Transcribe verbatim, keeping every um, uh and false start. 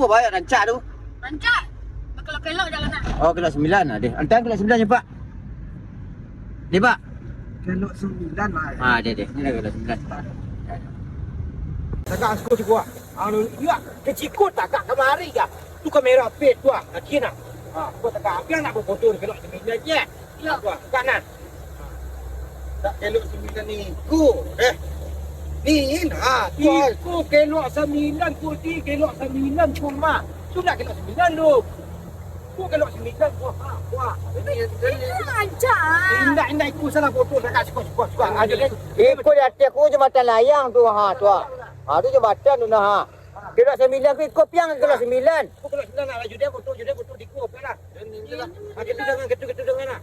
Apa bayar rancak tu? Rancak. Kalau kelok jalan nak. Oh, kelok sembilan lah deh. Antai kelok sembilan je, Pak. Deh, Pak. Kelok sembilan lah. Ah, deh, deh. Ni dah kelok sembilan. Tagak siko siko ah. Anu, iya, keciko tagak kamari ya. Tu kamera P tu ah, kaki nak. Ah, kau tagak api nak berfoto kelok sembilan je. Yo. Wah, kanan. Tak kelok sembilan iko, eh. Ni, ha, tu. Iko kelok sembilan, putih kelok sembilan cuma. Tu nak kelok sembilan tu. Tu kelok sembilan, wah, ha, wah. Ini, ini. Indak, indak, iko salah foto, salah suka, suka, suka. Aja deh. Iko di ateh aku jambatan layang tu, ha, tu, ha. Ha, tu jambatan tu nah, ha. Kelok sembilan, iko piang kelok sembilan. Iko kelok sembilan, nak laju deh, foto, laju deh, foto di iko, apa lah. Ini lah. Ha, gitu dengan, gitu, gitu dengan lah.